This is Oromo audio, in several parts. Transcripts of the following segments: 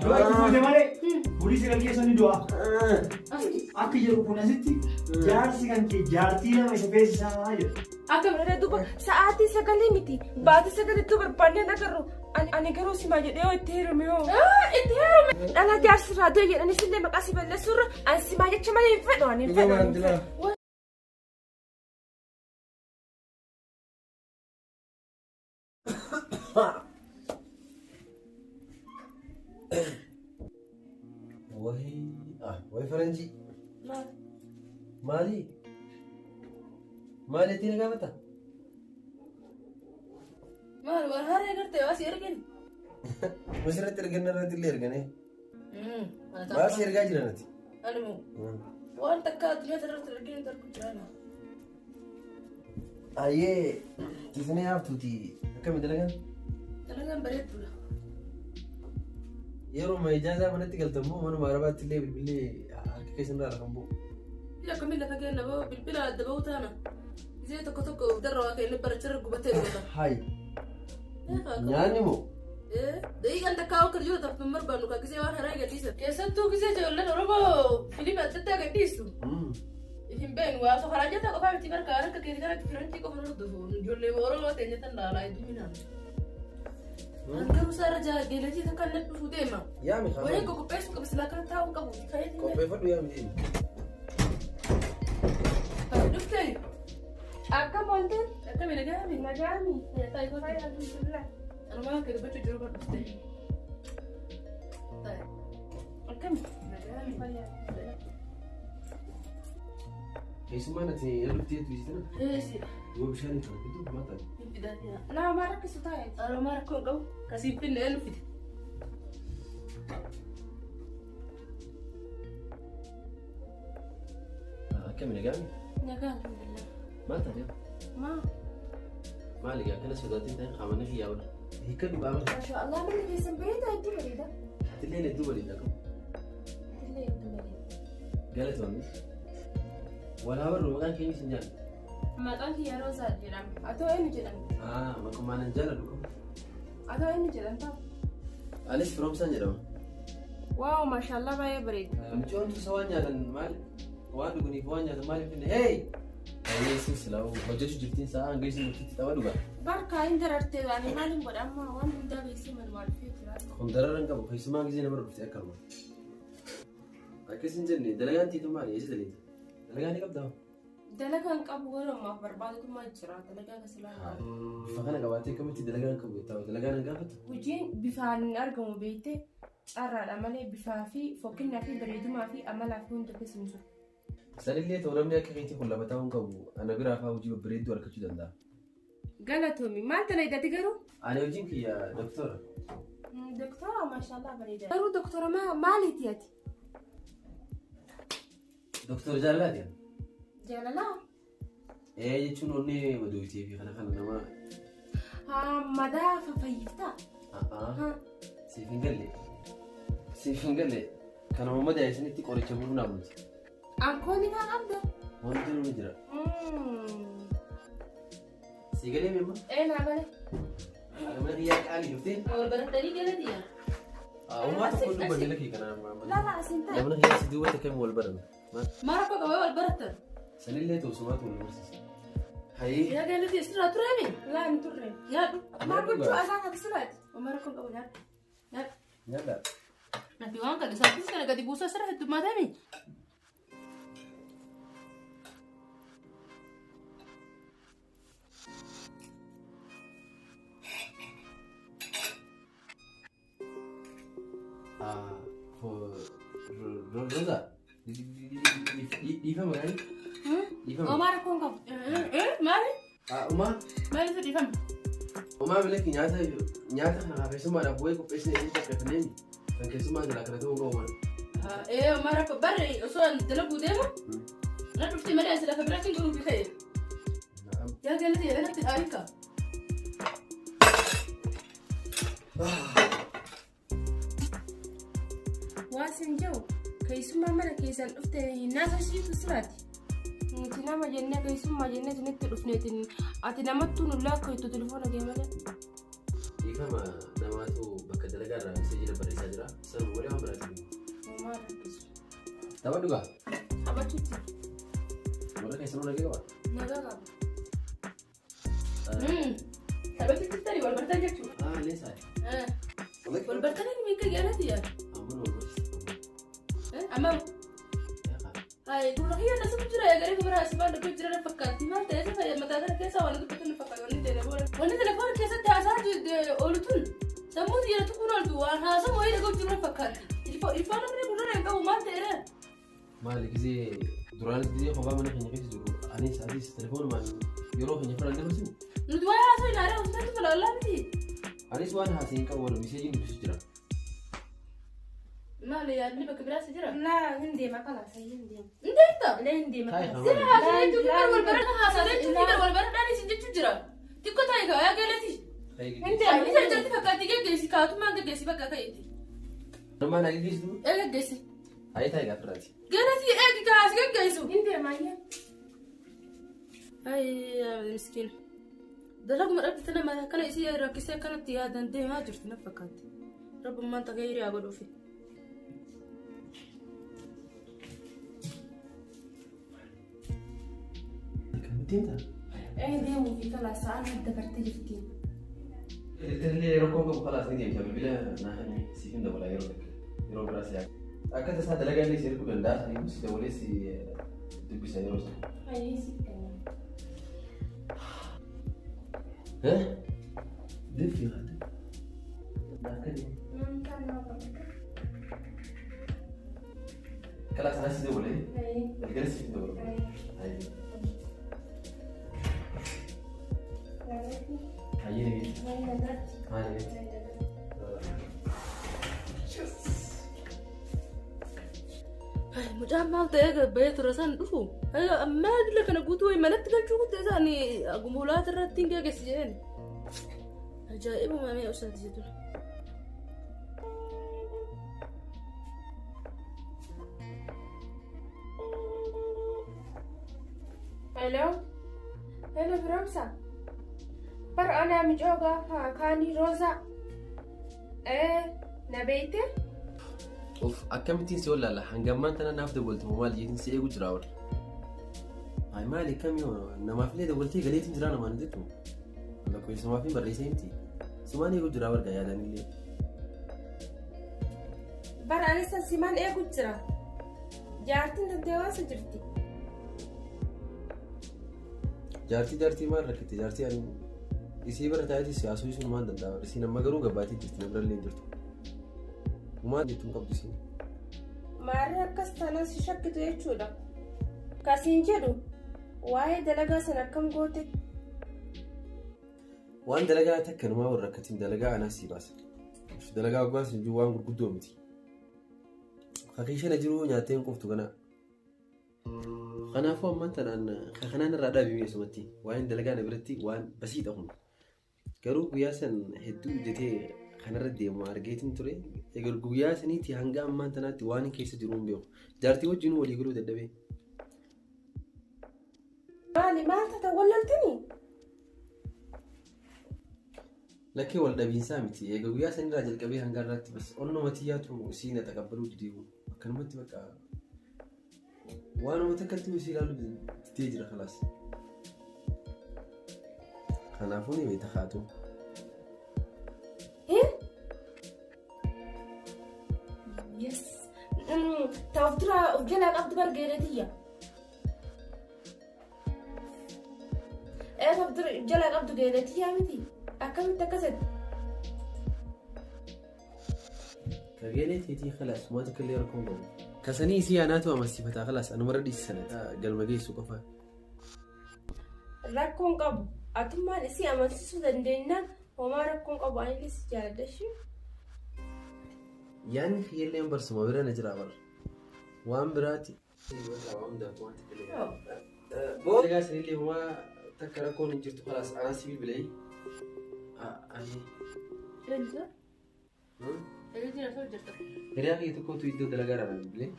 Yoo itti fuute malee bulii sagal keessa ni du'a. Akka jedhu kun asitti jaarsi kan kee jaartii lama isa feesisaa jedhu. Akka biraree duuba sa'aatii sagalii miti baatii sagalittuu barbaanneen agarru ani garuu simaa jedhee yoo itti heerume hoo. Itti heerume dhala jaarsi irraa du'e jedhanis illee maqaa si balleessuurra ani simaa jecha malee hin fedhu ani hin fedhu. ani hin fedhu. Wayi wayi faranjii. Maali? Maali ittiin gaafata? Maal waan haree gartee waa si ergin? Masirratti ergan irratti illee ergane. Maal si ergaa jiran ati? Ani moo waan takka addunyaa irratti ergin darbu jiraana. Ayyee isinii haftuuti akkami dalagan? Dalagaan bareedduudha. Yeroo ijaazaa manatti galtan moo manuma arabaatti illee bilbillee harka keessan irraa lafan bu'u? Biyya akkamiin lafa kenna ba'u bilbila adda ba'u taana. Gisee tokko tokko darra waa kenne baracharra gubatee dhufata. Hayi nyaanni moo? Daqiiqaan takkaa akka jiru taphatu hin barbaannu kaa gisee waan haraa gadhiisan. Keessattuu gisee ijoolleen Oromoo fiilmii adda addaa gadhiistu. Hin beeknu waa osoo karaa jirta qofaa miti barka harka keenya kanatti firanchii qofa hordofu ijoollee Oromoo teenya tan laalaa hedduminaan. Garuu isaarra geeletii takka inni dhufuu deema. Yaami Wayii kaa. qopheessuu qaba silaa kana taa'uu qabu. Qopheeffadhu yaami deemi. Dhuftee Akkam oolteen? akkami nagaami? Nagaami. Fayyaa Fayyaa alhamdulillah. Anumaa akka dubbachuu jiru kan dhuftee. Akkami? Nagaami. Fayyaa. Keessumaan ati yeroo dhuftee tuusitan Eessi. yoo bishaan hin qabu maal taate? Hin fidaati. Nama maal rakkisu taa'e? Aromaa rakkoo hin qabu. Kasiin finne eenyu fide? Akkami nagaami? Nagaa alhamdulillah. Maal taate? Maa? Maali gaa kana sodaatiin ta'e qaamani kiyyaa ola. Hiika dhugaa mala. Masha Allah manni keessan bareedaa hedduu bareeda. Atillee hedduu bareeda qabu. Illee hedduu bareeda. Galatoomni. Walaa barru maqaan keenya isin jaalladha. Maqaan kiyya Roozaa jedhama. Atoo eenyu jedhamta? Maqummaan an jaalladhu qabu. Atoo eenyu jedhamta? Anis Firoomsaan jedhama. Waaw maashaallah baay'ee bareeda. Mucoon tusa waan nyaatan maal waan dhuganiif waan nyaatan maaliif finne hey! Baay'ee isin silaa hojjechuu jirtiin sa'a hanga isin dhuftitti tapha dhugaa. Barkaa hin darartee ani maaliin godha amma waan hundaa beeksee malumaa dhufee jira. Kun darara hin qabu keessumaa gisee nama dhufte akka armaan. Akkas hin jenne dalagaan tiitu maali eessa daleeta? Dalagaa ni qabdaa? Dalagaa hin qabu garuu ammaaf barbaadutu jira dalagaa kasilaa. Bifa kana qabaatee akkamitti dalagaa hin qabu jettaa dalagaa nan gaafatu? Hojiin bifaan hin argamu beektee carraadha malee bifaa fi fokkinnaa fi bareedumaa fi amalaa fi hunda keessa hin jiru. Sanillee ta'u namni akka keetii kun lama ta'uu hin qabu ana biraa fa'aa hojii babbareedduu argachuu danda'a. Galatoomi maal tana hidhate garuu? Ani hojiin kiyya doktora. Doktora maashaallah bareeda. Garuu doktora maaliiti ati? Doktora jaalalaati. Jaalalaa? Ee jechuun onnee madoofitee fi kana kana nama Haa madaa fayyiftaa? Siif hin galle. Siif hin galle. Kanuma madaa isinitti qoricha buufnaa bulti. Ankoonni kaa qabda? Wanti nuyi jira. Si galee meemma? Ee naa galee. Mana kiyyaa qaalii dhuftee? Wal barattanii galatiya. Uumaa tokko dubbanne lakkii kana. Lala asiin ta'e. Namni kiyyaa si duubatti akkamiin wal baran? Maal rakkoo qaba wal barattan? Sanillee ta'u sumaatu wal barsiisa. Hayii. Yaa galatiya sirraa tureemi? Laa hin turre. Nyaadhu. Maal gochuu asaan ati siraati? Oma rakkoo hin qabu nyaadhu. Nyaadhu. Nyaadhaa. Ati waan kana isaatis kana gadi buusaa sirra heddummaatami. Roza. Dhiifama gaarii. Dhiifama. Omaa rakkoo hin qabu. Maali? Umaa. Maali isa dhiifama? Umaa bilakki nyaata nyaata kana keessummaadhaaf wayii qopheessine isin qopheeffanneen kan keessummaa jalaa kana ta'uu qabu mana. Ee oma rakkoo barre osoo ani dalaguu deemu na dhufti malee asi lafa biraatti hin dhufu ka'e. Yaa galatiya kanatti dhaayin kaa. Waan sin jiru keessummaa mana keessan dhufte naasosiitu siraati. Nuti nama jennee keessummaa jennee isinitti dhufneetiin ati namattuu nu lakkooftu telefoona kee malee. Dhiifama namaatu bakka dalagaa irraa meseejii barreessaa jira. Sanuma Tapha dhugaa. Taphachuutti. Warra keessanuu nagee qaba. Nagaa qaba. Taphachuutti tarii wal bartan jechuudha. Ah, leesaa. Wal bartanii ni miidha gaalati yaa. Amma wal barsiisa. Amma Hai, gurra kiyya na sun jira ya gare kamar asibaan da jira na fakkaatti maal ta'e isa fayyad mataa kana keessa waan dubbatan na fakkaata wanni telefoona. Wanni telefoona keessatti haasaa oolu tun sammuu xiyyeera tuquun ooltu waan haasaa wayii dhaga'u jiru na fakkaatti. Ilfaan namni gurra hin qabu maal ta'e Maali gisee duraanis gisee kophaa mana keenya keessa jiru anis atis telefoonumaan yeroo keenya fudhan dabarsinu. Nuti waa'ee haasoo hin haaree osoo nuti falaalaa miti. Anis waan haasee hin qabu wal miseejiin dubbisu jira. Maali yaadni bakka biraas jira? Laa hin deema kalaas hin deema. Hin deemta? Lee hin deema. Taa'e kalaas. Sirra haasoo jechuun fi wal baradha haasoo jechuun fi wal baradhaan isin jechuun jira. Xiqqoo ta'e gaa yaa galeeti. Hin deema. Inni jarjarti fakkaatti geggeessi kaatummaan geggeessi bakka ka'eeti. Namaan agarsiistu Ee geggeessi. Ayi taa'e gaafirraati. Galeeti eegi kaas geggeessu. Hin deema ayyee. Ay miskiina. Dalaguma dhabde tana mara akkana isii rakkisee akkanatti yaadan deemaa jirti na fakkaatti. Rabbummaan takka hiriyaa godhuufi. Deemta? Ee deemuu fi kalaas sa'aan adda bartee jirti. Illee rakkoon qabu kalaas ni deemta bilbila naa kenni siif hin dabalaa yeroo takka yeroo biraas yaa. Akka tasaa dalagaa illee si erguu danda'a saniifuu si dabalee si dubbisa yeroo sana. Ayyee si kenna. Eh? Deefi haati. Akka deemu. Kan nama qabata. Kalaas anaa si dabalee Ayyee. galgala siif hin dabalu. Ayyee. Ayyee. Ayyee nageetti. Ayyee nagaatti. Haa nageetti. Ayyee nagaatti. Mucaan maal ta'ee bahee ture san dhufu. Ammaa dila kana guutuu wayii manatti galchuu guutuu isaan gumulaata irratti hin geggeessi jedheen. Ajaa'ibuma mee usaati jedhu. Hello. Hello Firoomsa. Bar ana mucoo gaafa kaanii Roozaa. Ee na beeyte? Of akkamittiin si wallaala hangammaan tana naaf dabaltu maal jeetiin si eegu jira warra. Ay maali kamii namaaf illee dabaltee galeetiin jira namaan jettu. Lakkoofsamaaf hin barreessee miti. Sumaan eegu jira warra yaadanillee. Bar anis simaan eegu jira. Jaartiin tantee waasa jirti. Jaartii jaartii maal rakkitte jaartii ani isii bira taa'eeti siyaasuu sun maal danda'a isiin amma garuu gabaatee jirti na bira illee hin jirtu. Maal jettuun qabdu isiin. Maarree akkas taanaan si shakkitu jechuudha. Kasiin jedhu waa'ee dalagaa sana akkam goote? Waan dalagaa takka namaa warra rakkatiin dalagaa anaas si baasa. Dalagaa waggaa sun jiru waan gurguddoo miti. Fakkii jiru nyaattee hin qoftu kana. Kanaafuu ammaan tanaan kanaan irraa dhaabime sumatti waa'een dalagaa na biratti waan basiidha kun. Garuu guyyaa san hedduu hojjetee kanarra deemu argeetiin ture. Egaa guyyaa saniitti hanga ammaan tanaatti waan keessa jiru hin beeku. Jaartii wajjin walii galuu dadhabee. Maali maal taata wallaltini? Lakkee wal dhabiinsaa miti. Egaa guyyaa sanirraa jalqabee hanga irraatti bas onnuma xiyyaatu isii na taqabbaluu didee akkanumatti bakka waanuma takkatti isii ilaaluu didee jira kalaas. Kanaafuu ni beekta haatu. Yes. Ta of dura of jalaa qabdu bargeeretiyya. Ee ta of dura jalaa qabdu geeretiyya miti. Akkamitti akkasitti? Kageelee teetii khalaas waan takka illee rakkoon qabu. Kasanii isii anaatu amansiifataa khalaas anumarra dhiisisana galma geessu qofa. Rakkoon qabu. Atummaan isii amansiisuu dandeenyaan homaa rakkoon qabu anillee si jaaladha ishee. Yaanni kiyyallee barsuma bira na jira bara. Waan biraati. Dalagaa sanillee homaa takka rakkoon hin jirtu khalaas anaa si bilbilee. Ani. Eenyu? Eenyu na jirta? Hiriyaa kiyya tokkotu iddoo dalagaa irraa na bilbilee.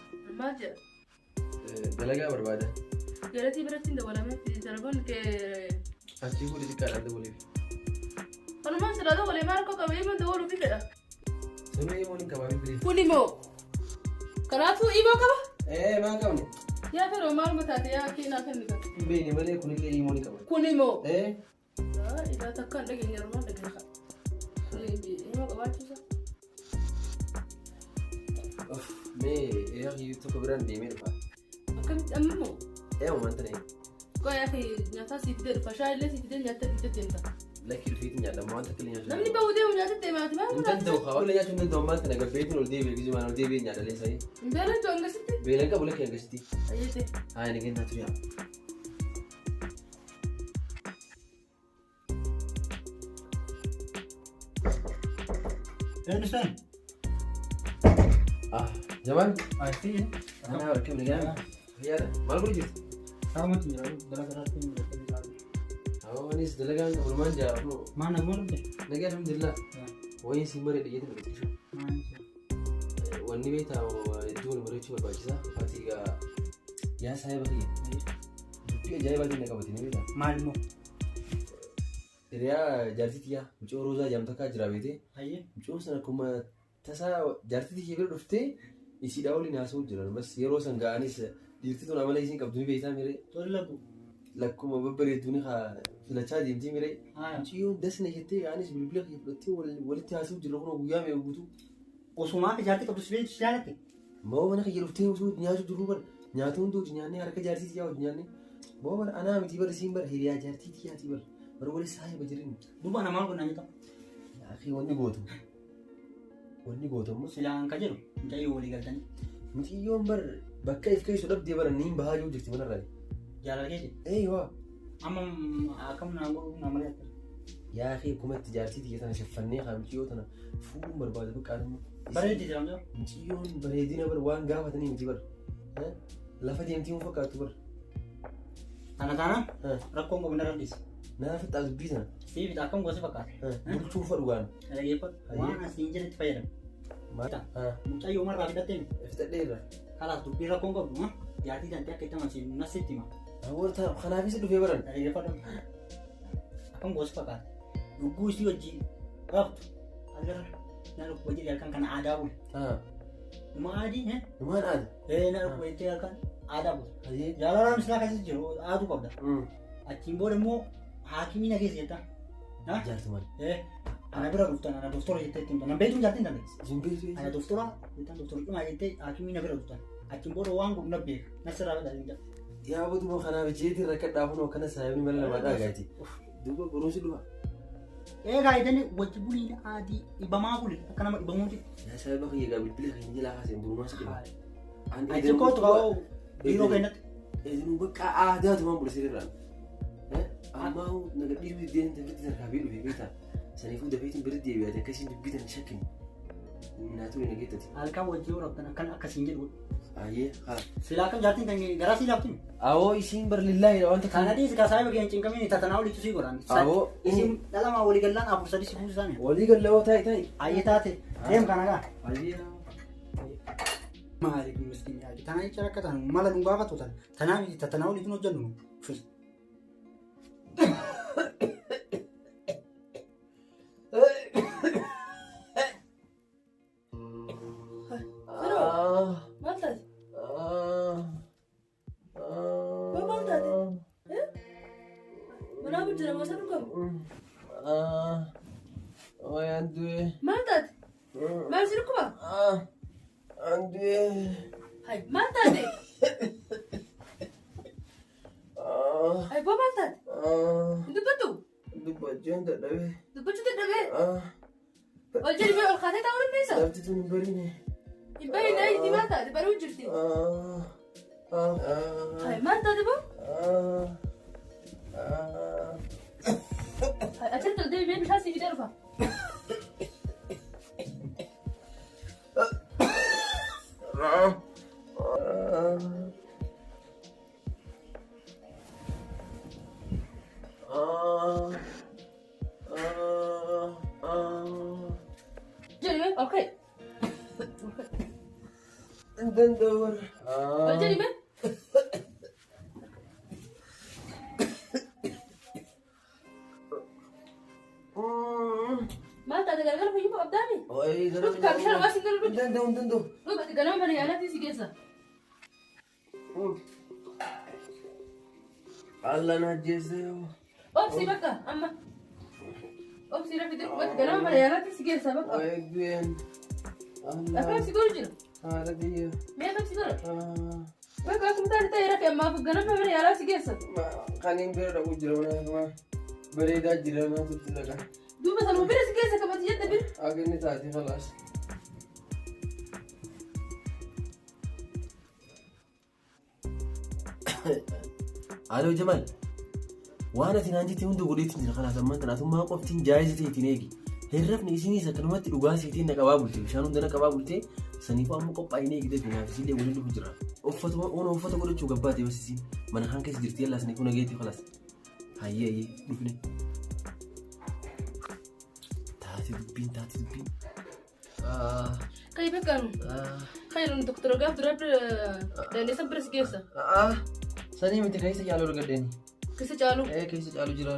Maal jedha? Dalagaa barbaada. Galatii biratti hin dabalame telefoon kee Achii fuudhi xiqqaadhaan dabaleef. Kanumaan silaa dabalee maal akka qabu himan dabaluu fi fedha. Sunuu himuun hin qabaa bilbilee. Kun immoo kanaafuu imoo qaba. Ee maan qabne? Yaa firoo maaluma taate yaa keenaa kennita. Hin beekne malee kunillee himoo ni qaba. Kun immoo. Ee Ilaa takka hin dhageenye yeroo dhageenye. Hima qabaachuusa. Mee hiriyaa kiyyu tokko biraan deemee dhufa. Akkamitti amma immoo? Ee waan ta'e. Qoyaa fi nyaataa siif fidee dhufa. Shaayii illee siif fidee nyaattee fidee deemta. Lakki dhufeetiin nyaadha waan takka illee nyaachuu. Namni bahuu deemu nyaata deemaati maal Hin danda'u haa wallee nyaachuu hin danda'u ammaan tana gabbeetiin ol deebi'e gizumaan ol deebi'e nyaadha leessa. Hin beelatu hangasitti? Beelan qabu lakki hangasitti. Ayyete. Haa inni kennaa ture yaa. Eenyu san? Ah Jamal. Ati. Anaa barkee nagaa. Fayyaadha. Maal godhu jirtu? Saamatti jira dalagaa irratti hin jiru. Anis dalagaan oolmaan jaa Maal naguma dhufte? nagaa alhamdulillah. Wayin siin maree dhiyyeetiin dhufte. Wanni beektaa hedduu wal mari'achuu barbaachisaa. Ati egaa yaa saayiba kiyya. Dubbii ajaa'ibaatiin na qabate ni beektaa. Maal immoo? Hiriyaa jaartii tiyyaa mucoo Roozaa jedhamtu takkaa jira beetee. Hayyee. Mucoon sana akkuma tasaa jaartii tiyya bira dhuftee isiidhaa waliin haasa'uu jiran. Bas yeroo san ga'anis dhiirti tun amala isiin qabdu ni beektaa miree. Tole lakkuu. Lakkuma babbareeddu ni filachaa deemtii miree. Mucayyoon dasna jettee ga'anis bilbila kiyya fudhattee walitti haasa'uu jirra kun guyyaa meeqa guutuu. Osumaa akka jaartii qabdu si beektu si jaalatte. Moo mana kiyya dhuftee osoo nyaachuu jirru bara nyaata hunda hojii nyaannee harka jaartii tiyyaa hojii nyaannee. Moo bara anaa miti bara isiin bara hiriyaa jaartii tiyyaati bara. Bara wali saahiba jirin. Duuba ana maal godhan jetta? Akii wanni gootu. Wanni gootu ammoo. Silaan ka jedhu mucayyoo walii galtanii. Mucayyoon bar bakka if keessu dhabdee bara niin bahaa jiru jirti manarraa. Jaalala keessa. Eeywa. Amma akkam naan godhu naa malee akka. Yaa akii akkumatti jaartii tiyya tana shaffannee haa mucayyoo tana fuudhuun barbaada bakka amma. Bareeddi jira mucayyoo. Mucayyoon bareedina bar waan gaafatanii miti bar. Lafa deemtii mun fakkaattu bar. Tana taanaan rakkoon qabu narra dhiisi. Naa fixaa dubbii tana. Sii fixa akkam gosi fakkaata. Bulchuu fadhu gaan. Dhaggeeffadhu. Waan asiin jedhetti fayyadamu. Maal? Mucayyoo marraa fixattee Fixadheerra. Kalaas dubbii rakkoon qabdu jaartii tantee akka itti amansiifnu nasitti hima. Warra kanaafis dhufee baran. Dhaggeeffadhu. Akkam gosi fakkaata. Lubbuu isii wajjin raftu. Agarra na dhukkuba jedhee halkan kana aadaa bule. Numa aadii Numaan aada. Na dhukkuba jettee halkan aadaa bule. Jaalalaan silaa keessa jiru aaduu qabda. Achiin booda immoo haakimii na keessa jettaa. Jaartumaan. Ana bira dhuftan ana doktora jettee itti himta. Nan beektuun jaartiin tante. Zimbeetu. Ana doktora jettaan doktora cimaa jettee haakimii na bira dhuftan. Achiin booda waan godhu na beeka. Na sirraa fedha hin jedhu. Yaa baduma kanaaf jeetiin rakkadhaa kunoo akkana saayibni mala namaa dhaagaati. Duuba boruusi dhufa. Eegaa jedhanii wajji buliin aadii dhibamaa bule akka nama dhibamuuti. Yaa saayiba kiyya egaa bilbila keenya jalaa kaaseen borumaas dhufa. Achi kootu kaa'oo biiroo keenyatti. Eedinuu bakka aadaatumaan bule sirriirraan. Ammaa naga dhiisuu diddeen tafirti tarkaanfii dhufe beektaa. Saniifuu dafeetiin bira deebi'aate akkasiin dubbii tana shakkini. Naa ture nageettati. Halkan wajji yoo raftan akkan akkasiin jedhu. Ayyee haa. Silaa akkam jaartiin kan garaa sii laaftu. Awoo isiin bar lillaahi wanta Kana dhiisi ka saayiba keenya cinqamini tatanaa olitti sii godhan. Awoo. Isin dhalamaa walii gallaan 4 3 si buusisaani. Walii gallawoo taa'i taa'i. Ayyee taate deem kana gaa. Ayyee. Maali kun miskiin yaadi. Tanaa jecha rakkatan mala nu gaafatu tan. Tanaa miti tatanaa olitti nu hojjennu nu. Maal taate? Maal taate? Manaa jira moo isa dhugamu? Andu'e. Maal taate? Maal si dhukkuba? Andu'e. Hai, maal taate? Hai, boo maal taate? Hin dubbattu? Dubbachuun dadhabe. Dubbachuu dadhabee? Ol jedhi mee ol kaatee taa'uu dandeessaa? Lafti tun hin bariine. Hin bariine ayi maal taate? Baruu jirti. Hai, maal taate boo? Hai, achirratti ol deebi mee bishaan sii fidee dhufa. Jedhi mee ol ka'i. Hin danda'u. Ol jedhi mee. Maal taate gargar fayyuma qabdaami? Dhufi kaa bishaan waan siin galu Hin danda'u hin danda'u. Dhufi ganama mana yaalaatti si geessa. Allah na ajjeese. Obsi bakka amma. Obsi rafi dirqumatti ganama mana yaalaatti si geessa bakka. Wayi du'een. Akkam si godhu jira? Haala biyya. Mee akkam si godha? Bakka akkuma taate ta'e rafi ammaaf ganama mana yaalaa si geessa. Kaniin bira dhaqu jira mana bareedaa jira mana turte dhaqa. Duuba sanuma bira si geessa kabati jedhe bira. Akka inni taate khalaas. Aloo Jamal, waan ati naan jette hunda godheetiin jira kanaaf ammaan tana atummaa qoftiin jaayisa ta'eetiin eegi. Herrafni isinis akkanumatti dhugaa seetiin na qabaa bulte bishaan hunda na qabaa bulte saniifuu amma qophaa'inee eegdee fi naaf isillee waliin dhufu jira. Uffatuma ona uffata godhachuu gabbaate bas isiin mana kan keessa jirti yallaa saniifuu nageetti kalas. Hayyee hayyee dhufne. Taate dubbiin taate dubbiin. Kai bakka nu. Kai nu doktora gaaf dura bira dandeessan bira si geessa. Sanii miti keessa caalu argadheeni. Keessa caalu. Ee keessa caalu jira.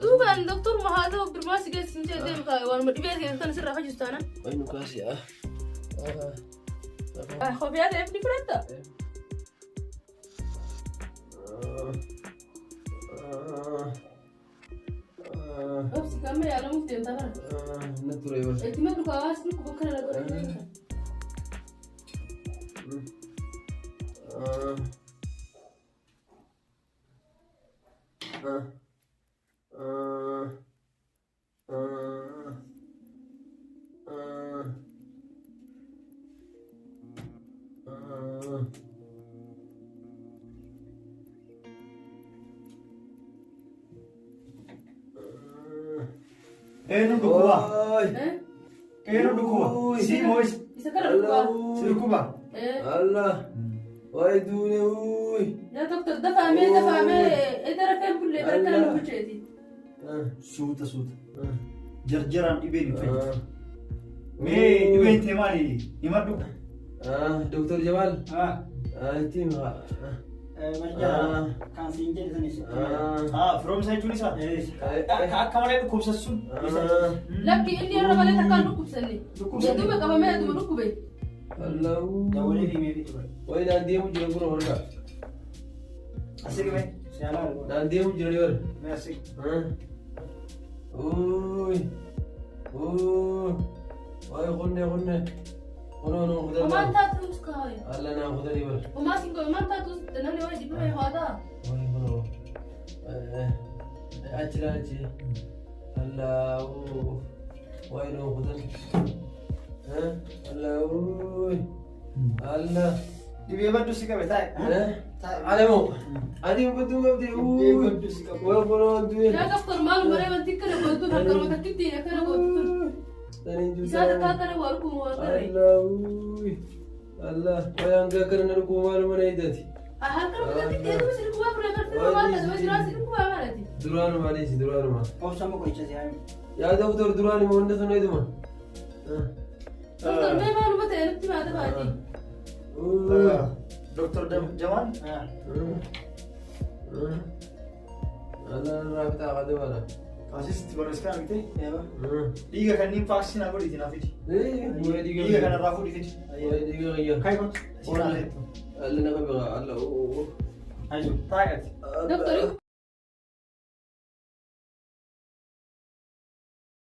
Duuba ani doktoruma haa ta'u birmaa si geessa hin jedhee deemu waanuma dhibee keessa kan sirraa fayyadu taanaan. Wayi nu kaasi. Kofiyaa ta'eef ni fudhatta. Obsi kamma yaalamuuf deemtaa bara. Na ture bara. Itti maddu hawaasni kun kana na godhate. Eenyu dhukkuba? Eenyu dhukkuba? Si moo isa? Isa kana dhukkuba. Si dhukkuba? Allah. Wayi duune uy. Yaa doktor dafaamee dafaamee edda rafeen bullee bara kana nu bulcheeti. Suuta suuta. Jarjaraan dhibeen hin fayyisu. Mee dhibeen tee maali? Himadhu. Doktor Jamal. Itti hima. Kan siin jedhe sanis. Firoomsa jechuun isaa? Akka malee dhukkubsatu sun. Lakki inni irra malee takkaan dhukkubsanne. Hedduma qabamee hedduma dhukkube. Allah. Dawalee fi mee fi Wayi naan deemu jira kun warra. Asii mee? Naan deemu jira ni warra. Mee asii. Uy. Uy. Wayi kunne kunne. Kunoo nuu kutan. Homaan taatus kaaye. Allah naan kutanii bara. Homaa siin godhe homaan taatus namni waan dhibbame haa ta'a. Wayi kunoo. Achi laal achi. Allah. Wayi nuu kutan. Allah. Uy. Allah. Dhibee baddu si qabe taa'e. Alemo. Ati badduu qabdi. Dhibee baddu si qabe. Wayi kunoo du'e. Yaa doktor maal maree wanti akkana gootu harkaruma takkittiin akkana gootu tun. Isaa takkaa akkana waa dhukkubu waa garee. Allah. Uy. Allah. Wayi hanga akkana na dhukkubu maaluma na hidhati. Harkaruma takkittiin hedduu si dhukkubaa ture gartee maal taate wajjin si dhukkubaa maalati. Duraanuma adeesi duraanuma. Obsa amma qoricha si haa Yaa doktor duraanuma wanta sun eeduma. Doktor mee maaluma ta'e nutti maata baati. Doktor Jamal. Allah raabtaa qadee wala. Asitti barreessitaa argite? Dhiiga kanneen faaksii naa godhiiti naa fidi. Wayi Dhiiga dhiiga. kanarraa fuudhi fidi. Wayi dhiiga qiyya. Kai kottu. Allah na qabe Allah. Taa'e ati. Doktor